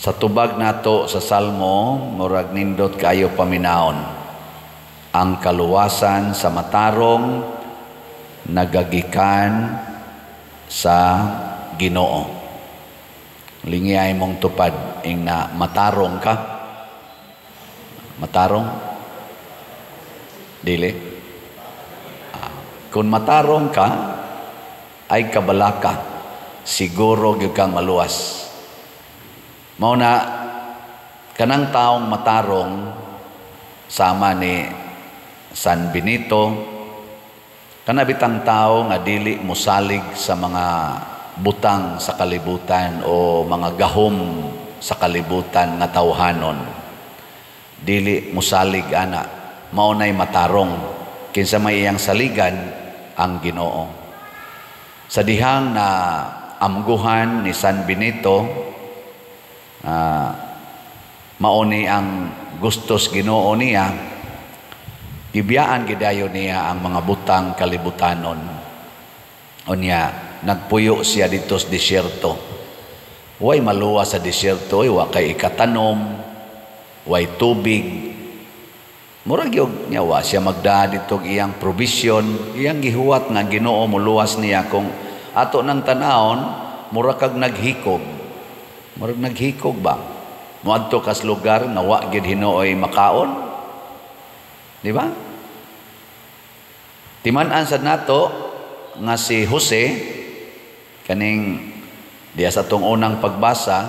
Sa tubag nato sa Salmo, murag nindot kaayo paminawon. Ang kaluwasan sa matarong nagagikan sa Ginoo. Lingi mong tupad ing na matarong ka. Matarong? Dili. Kung matarong ka, ay kabalaka, siguro gyud kang maluwas. Mao na kanang taong matarong sama ni San Benito, kana bitang tao nga dili mosalig sa mga butang sa kalibutan o mga gahom sa kalibutan nga tawhanon. Dili mosalig ana, mao nay matarong. Kinsa may iyang saligan? Ang Ginoo. Sa dihang na amguhan ni San Benito, mao ni ang gustos Ginoo niya, gibiyaan gidayon niya ang mga butang kalibutanon. Unya nagpuyo siya dito sa disyerto. Way maluwa sa disyerto, wa kay ikatanom, way tubig. Murag gyud niya wa siya magdaa dito iyang provision, iyang gihuwat nga Ginoo moluwas niya. Kung ato nang tanawon, mura kag naghikog. Murag naghikog ba? Moadto kas lugar nga wa gyud hinuoy makaon. Di ba? Timan-an sad nato nga si Jose, kaning diya sa atong unang pagbasa,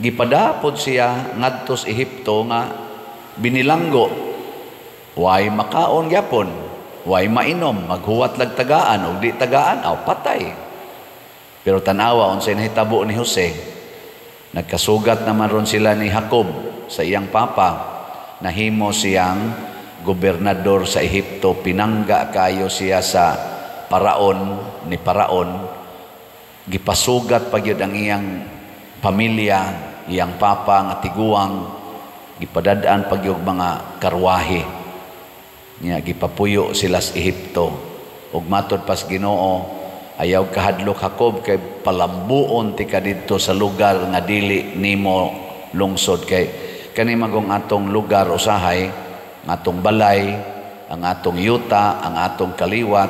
gipadapod siya ngadto sa Ehipto nga binilanggo. Way makaon gyapon, way mainom, maghuwat lag tagaan og di tagaan aw patay. Pero tan-awa unsay nahitabo ni Jose. Nagkasugat naman ron sila ni Jacob sa iyang papa. Nahimo siyang gobernador sa Ehipto, pinangga kayo siya sa paraon ni paraon. Gipasugat pa gyud ang iyang pamilya, iyang papa nga tiguang, gipadad-an pa gyud mga karwahe. Nya gipapuyo sila sa Ehipto. Ug matod pas Ginoo, ayaw kahadlok, Jacob, kay palambuon ti ka didto sa lugar nga dili nimo lungsod, kay kani magong atong lugar usahay, ang atong balay, ang atong yuta, ang atong kaliwat,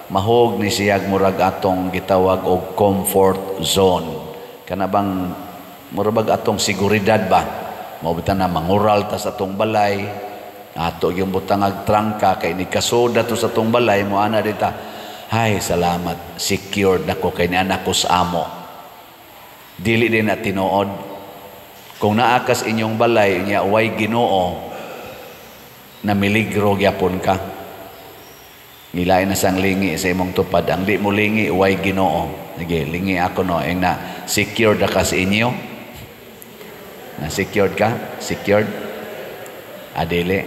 mahog ni siyag murag atong gitawag og comfort zone. Kana bang murag atong seguridad ba? Mao bitaw na mangural ta sa atong balay, ato yung butangag trangka kay ni kasuda to sa atong balay, mo ana dita, hay salamat, secured nako kay ni anak ko sa amo. Dili din na tinuod. Kung naa kas inyong balay nya way Ginoo, na miligro gyapon ka. Ngilain na sang lingi sa imong tupad. Ang di mo lingi, way Ginoo. Sige, lingi ako no. Ing na secured na ka sa inyo. Na secured ka? Secured? Adili.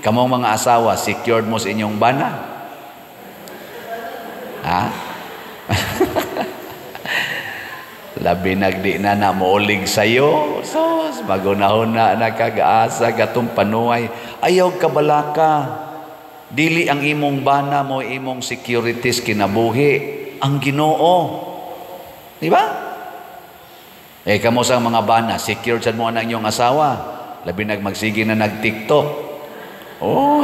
Kamong mga asawa, secured mo sa inyong bana? Ha? Labi nagdi na na moolig sayo. Sos, magunahon na nakagaasa gatong panuay. Ayaw kabalaka. Dili ang imong bana mo imong securities kinabuhi. Ang Ginoo. Di ba? Eh kamo sa mga bana, secured sad mo ang inyong asawa. Labi nag magsige na nag-TikTok. Oh,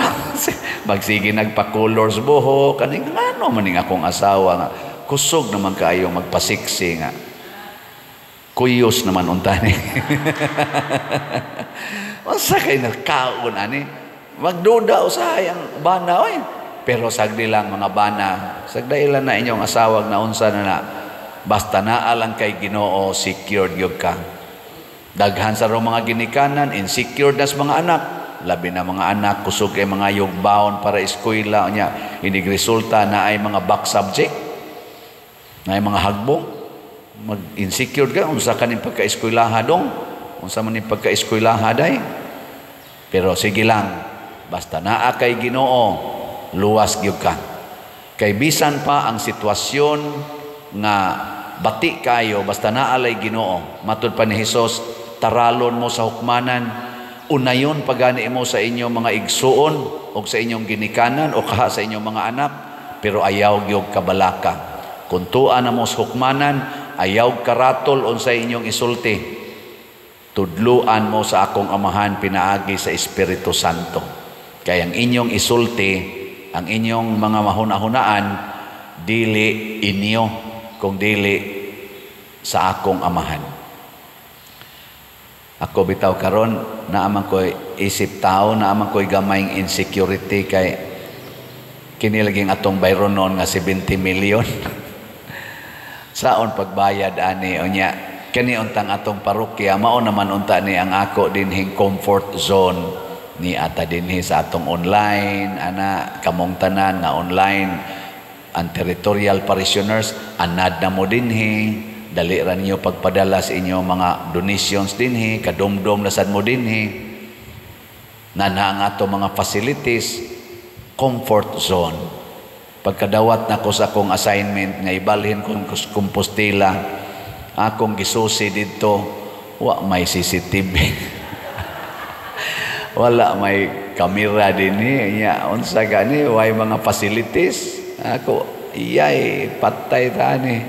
magsige nagpa-colors buhok. Kaning ngano maning akong asawa nga. Kusog naman kaayo magpasiksi nga. Kuyos naman unta ni. Unsa kay nagkaon ani? Magduda usahay ang bana oy. Pero sagdi lang mga bana, sagdailan na inyong asawag na unsa na na. Basta naa lang kay Ginoo, secured gyud ka. Daghan sa rong mga ginikanan, insecure nas mga anak. Labi na mga anak kusog kay mga yugbaon para eskwela nya, inig resulta na ay mga back subject. Na ay mga hagbong. Mag-insecure ka unsa kaning pagka-eskwelaha dong, unsa man ning pagka-eskwelaha day. Pero sige lang, basta naa kay Ginoo, luwas gyud ka. Kay bisan pa ang sitwasyon nga bati kayo, basta naa lay Ginoo. Matud pa ni Hesus, taralon mo sa hukmanan, unayon pagani mo sa inyong mga igsuon o sa inyong ginikanan o kaha sa inyong mga anak, pero ayaw gyud kabalaka. Kung tuwa na mo sa hukmanan, Ayaw karatol unsay inyong isulti. Tudluan mo sa akong Amahan pinaagi sa Espiritu Santo. Kay ang inyong isulti, ang inyong mga mahuna-hunaan, dili inyo kung dili sa akong Amahan. Ako bitaw karon, naaman ko isip tao, naaman ko'y gamayng insecurity kay kini laging atong bayronon nga 70 million. Saon pagbayad ani? Unya kani untang atong parokya, mao naman unta ni ang ako dinhing comfort zone ni ata dinhi sa atong online ana, kamong tanan nga online, ang territorial parishioners, anad na mo dinhi, dali ra ninyo pagpadala sa inyong mga donations dinhi, kadumdum na sad mo dinhi na na ang ato mga facilities, comfort zone. Pagkadawat na ko sa akong assignment nga ibalhin kong Compostela, akong gisusi dito, wa may CCTV. Wala may kamera dinhi. Nya unsa gani, way mga facilities. Ako, iyay, patay ta ani.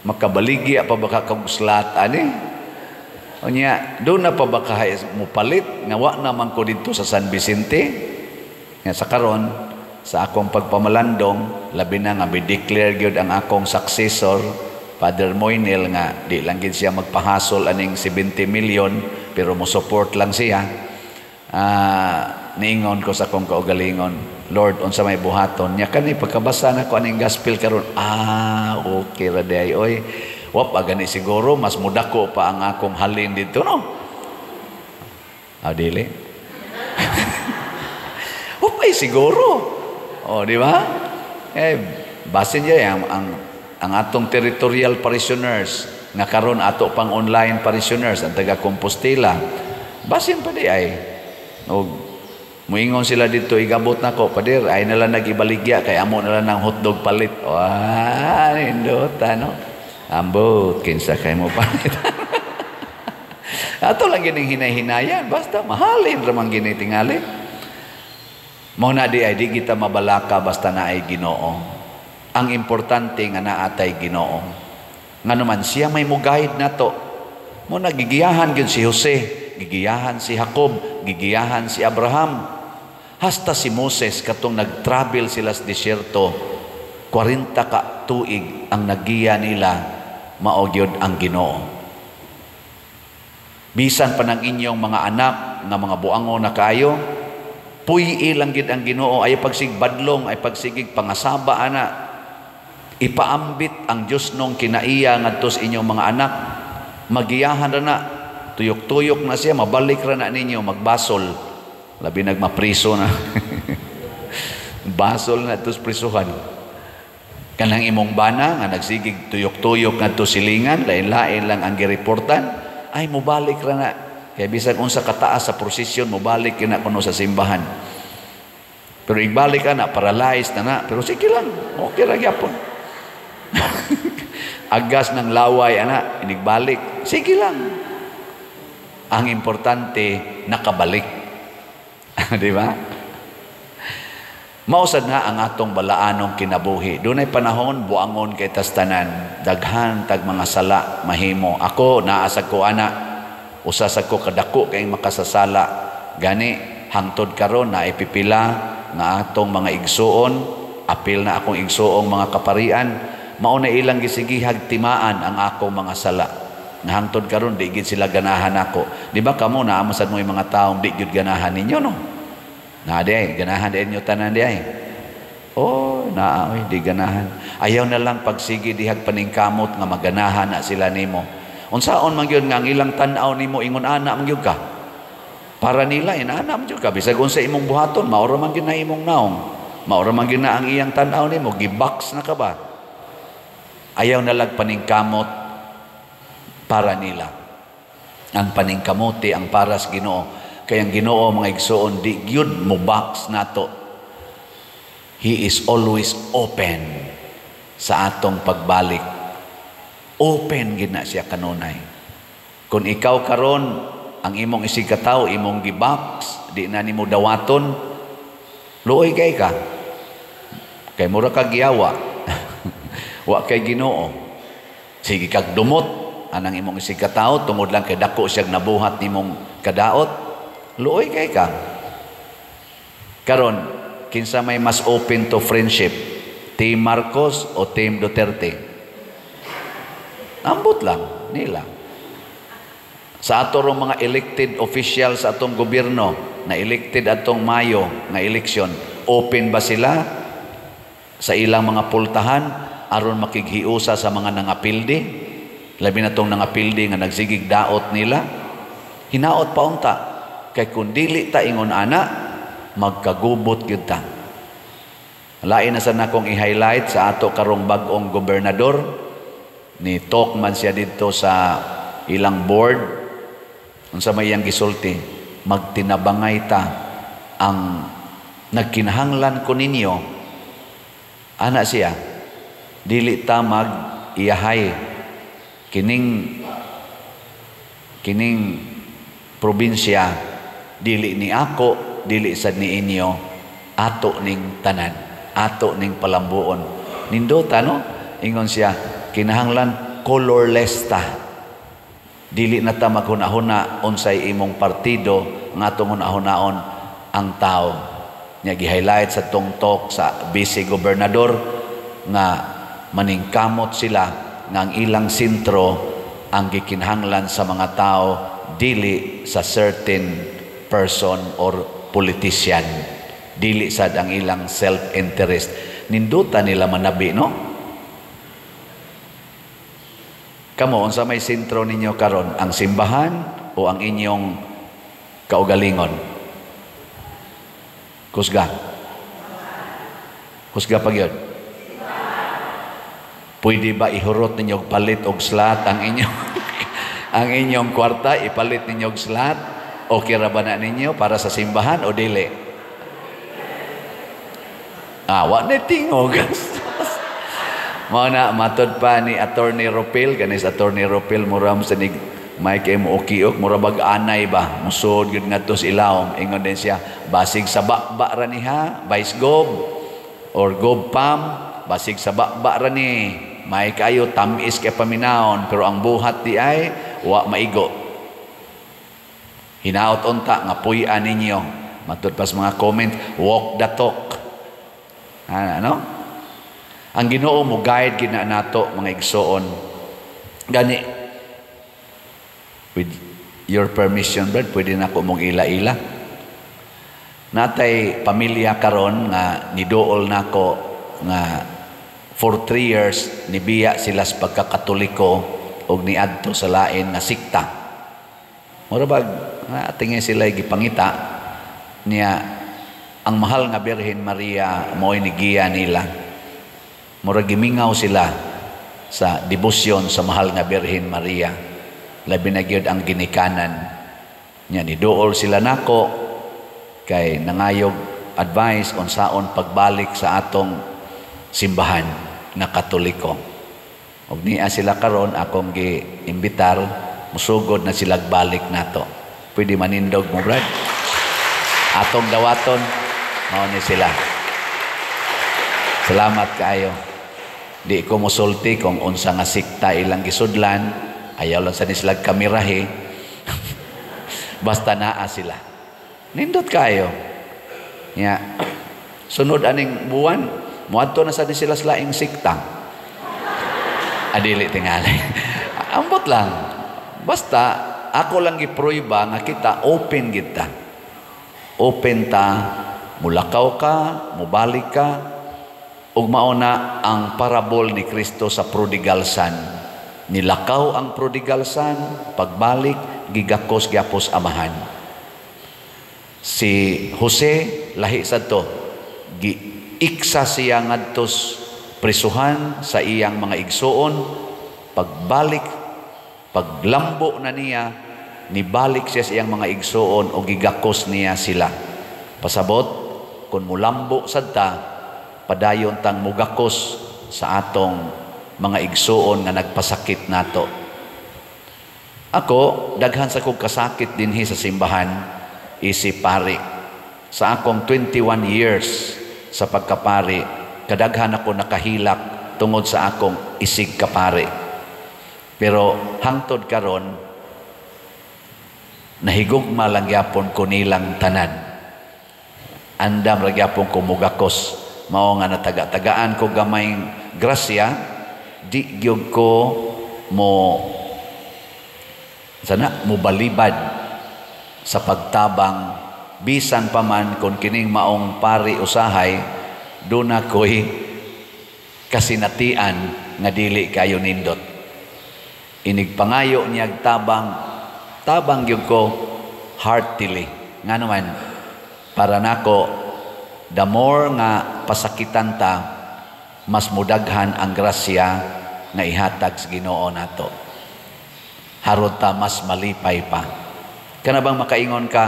Makabaligya pa ba ka kog slot ani? Unya, doon na pa ba ka mupalit nga wa naman ko dito sa San Vicente? Nga sa karon, sa akong pagpamalandong, labi na nga bi-declare gyud ang akong successor, Father Moinel, nga di lang gid siya magpahasol aning 70 million, pero mo support lang siya. Niingon ko sa akong kaugalingon, "Lord, unsa may buhaton?" Nya kani pagkabasa nako aning gospel karon, ah, okay ra diay oy. Wa pa gani siguro mas mudako pa ang akong halin dito, no? Ah, dili. Upay siguro. O, di ba? Eh, basin niya ang atong territorial parishioners nga karon ato pang online parishioners ang taga Compostela. Basin pa di ay. O, muingon sila dito, igabot nako, "Pader, ay nala nag-ibaligya kay amo nala ng hotdog palit." Wah, nindota, no? Ambot, kinsa kay mo palit. Ato lang gining hinay-hinayan, basta mahalin ramang gini tingali. Mao na di ay di kita mabalaka basta naay Ginoo. Ang importante nga naatay Ginoo. Ngano man siya may mo guide nato. Mo nagigiyahan gyud si Jose, gigiyahan si Jacob, gigiyahan si Abraham. Hasta si Moses, katong nag-travel sila sa disyerto, 40 ka tuig, ang nagiya nila mao gyud ang Ginoo. Bisan pa ng inyong mga anak nga mga buangon na kaayo, puy lang gid ang Ginoo, ay pagsigbadlong, ay pagsigig pangasaba ana. Ipaambit ang Dios nung kinaiya ngadto sa inyong mga anak. Magiyahan ra na, tuyok-tuyok na siya, mabalik ra na ninyo, magbasol. Labi nagmapriso na. Basol na tos prisuhan. Kanang imong bana nga nagsigig tuyok-tuyok ngadto silingan, lain-lain lang ang gireportan, ay mobalik ra na. Kaya bisan unsa kataas sa prosesyon, mobalik kina kuno sa simbahan. Pero igbalik ka na, paralyzed na na, pero sige lang, okay ra gyapon. Agas ng laway, ana, inigbalik, sige lang. Ang importante, nakabalik. Di ba? Mausad na ang atong balaanong kinabuhi. Dunay panahon, buangon kay tastanan. Daghan tag mga sala mahimo. Ako, naasag ko ana. Usa sa ko kadako kay makasasala. Gani, hangtod karon na ipipila nga atong mga igsuon, apil na akong igsuong mga kaparian, mao na ilang gisigihag timaan ang akong mga sala. Nga hangtod karon di gid sila ganahan ako. Di ba kamo naamasad mo yung mga taong di gyud ganahan ninyo, no? Na di ay, ganahan di inyo tanan di ay. Oh, naa oy, di ganahan. Ayaw na lang pagsige dihag paningkamot nga maganahan na sila nimo. Unsaon man gyud nga ang ilang tan-aw nimo ingon ana man gyud ka. Para nila inana man gyud ka, bisag unsa imong buhaton, mao ra man gyud na imong naong. Mao ra man gyud na ang iyang tan-aw nimo, gibox na ka ba? Ayaw na lang paningkamot para nila. Ang paningkamuti ang para sa Ginoo. Kaya ang Ginoo, mga igsuon, di gyud mo box nato. He is always open sa atong pagbalik. Open gid na siya kanunay. Kung ikaw karon ang imong isig katawo imong gibox, di na nimo dawaton, luoy kay ka. Kay mura ka giyawa. Wa kay Ginoo. Sige kag dumot anang imong isig katawo tungod lang kay dako siyang nabuhat nimong kadaot. Luoy kay ka. Karon, kinsa may mas open to friendship? Team Marcos o Team Duterte? Ambot lang nila. Sa ato rong mga elected officials sa atong gobyerno na elected atong Mayo nga eleksyon, open ba sila sa ilang mga pultahan aron makighiusa sa mga nangapildi? Labi na tong nangapildi nga nagsigig daot nila. Hinaot pa unta kay kun dili ta ingon ana, magkagubot gyud ta. Lain na sa nakong i-highlight sa ato karong bag-ong gobernador. Ni talk man siya didto sa ilang board. Unsa may iyang gisulti? Magtinabangay ta, ang nagkinahanglan ko ninyo, ana siya, dili ta mag iyahay. Kining probinsya dili ni ako, dili sad ni inyo, ato ning tanan, ato ning palambuon. Nindota, no? Ingon siya, kinahanglan colorless ta, dili na ta maghuna-huna unsay imong partido, nga atong hunahunaon ang tao. Nya gi-highlight sa tong talk sa vice gobernador nga maningkamot sila nga ang ilang sentro ang gikinahanglan sa mga tao, dili sa certain person or politician, dili sad ang ilang self-interest. Ninduta nila manabi, no? Kamo, unsa may sentro ninyo karon, ang simbahan o ang inyong kaugalingon? Kusga. Kusga pa gyud. Pwede ba ihurot ninyo og palit og slot ang inyong kwarta, ipalit ninyo og slot? Okay ra ba na ninyo para sa simbahan o dili? Ah, wa ni tingog. Mao na matod pa ni Attorney Ropil, kanis Attorney Ropil, mura mo sa nig may kay mo ukiok, mura bag anay ba, musod gyud ngadto sa ilawom. Ingon din siya, basig sa baba ra ni ha, Vice Gov or Gov Pam, basig sa baba ra ni, may kayo tamis kay paminawon, pero ang buhat di ay wa maigo. Hinaot unta nga puy-an ninyo. Matud pa sa mga comment, walk the talk. Ano? Ang Ginoo mo guide gina nato, mga igsoon. Gani, with your permission, Brad, pwede na ko mong ila-ila. Natay pamilya karon nga niduol nako nga for 3 years nibiya sila sa pagkakatoliko og niadto sa lain nga sikta. Mura bag tingin sila gipangita niya ang mahal nga Birhen Maria mo'y nigiya nila. Mura gimingaw sila sa debosyon sa mahal nga Birhen Maria. Labi na gyud ang ginikanan niya. Niduol sila nako kay nangayog advice on saon pagbalik sa atong simbahan nga Katoliko. Og niya sila karon akong gi-imbitar, musugod na sila balik nato. Pwede manindog mo, Brad? Atong dawaton, mao ni sila. Salamat kaayo. Di ko mosulti kung unsa nga sikta ilang gisudlan, ayaw lang sa sila kamerahe. Basta naa sila. Nindot kayo. Ya. Sunod aning buwan, muadto na sa ni sila sa laing sikta. Adili tingali. Ambot lang. Basta ako lang gipruiba nga kita open kita. Open ta, mulakaw ka, mubalik ka, ug mao na ang parabol ni Kristo sa prodigal son. Nilakaw ang prodigal son, pagbalik, gigakos gyapos amahan. Si Jose lahi sad to. Giiksa siya ngadtos prisuhan sa iyang mga igsuon. Pagbalik, paglambo na niya, nibalik siya sa iyang mga igsuon o gigakos niya sila. Pasabot, kung mulambo sad ta, padayon tang mugakos sa atong mga igsuon nga nagpasakit nato. Ako, daghan sa kong kasakit dinhi sa simbahan, isip pari. Sa akong 21 years sa pagkapari, kadaghan ako nakahilak tungod sa akong isig kapari. Pero hangtod karon nahigugma lang gyapon ko nilang tanan. Andam ra gyapon ko mugakos. Mao nga nataga-tagaan ko gamayng grasya, di gyud ko mo sana mobalibad sa pagtabang, bisan pa man kung kining maong pari usahay duna ko'y kasinatian nga dili kayo nindot. Inig pangayo niyag tabang, tabang gyud ko heartily. Ngano man, para nako, the more nga pasakitan ta, mas mudaghan ang grasya nga ihatag sa Ginoo nato. Harod ta mas malipay pa. Kana bang makaingon ka,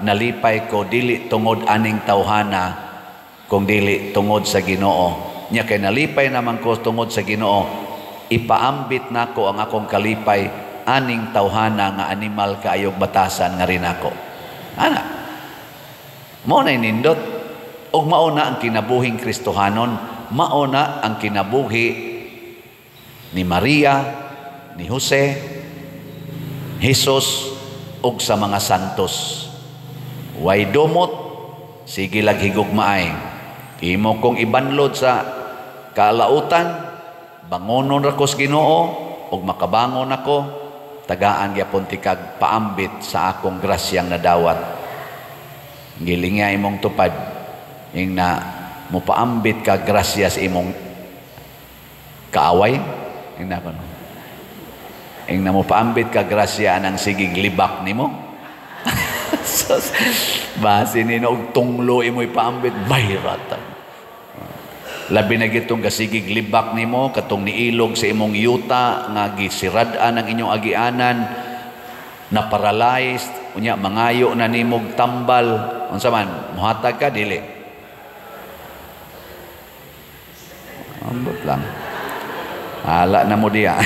"Nalipay ko dili tungod aning tawhana kung dili tungod sa Ginoo." Nya kay nalipay naman ko tungod sa Ginoo, ipaambit nako ang akong kalipay aning tawhana nga animal kaayog batasan nga rin ako. Ana. Mao na nindot. Ug mao na ang kinabuhing Kristohanon, mao na ang kinabuhi ni Maria, ni Jose, Jesus ug sa mga santos. Way dumot, sige lag higugmaay. Imo kong ibanlod sa kalautan, bangonon ra ko sa Ginoo ug makabangon ako, tagaan gyapon tikag paambit sa akong grasyang nadawat. Gilinga imong tupad ing na mopaambit ka grasya sa imong kaaway, ing na kono. Ing na mopaambit ka grasya anang sigig libak nimo. Sus, basi nino og tunglo imo ipaambit, mahiratan. Labi na gitong kasigig libak nimo katong niilog sa imong yuta nga gisirad-an ang inyong agianan, na paralyzed, unya mangayo na nimog tambal, unsa man, muhatag ka, dili? Ambot lang. Hala na mo diya.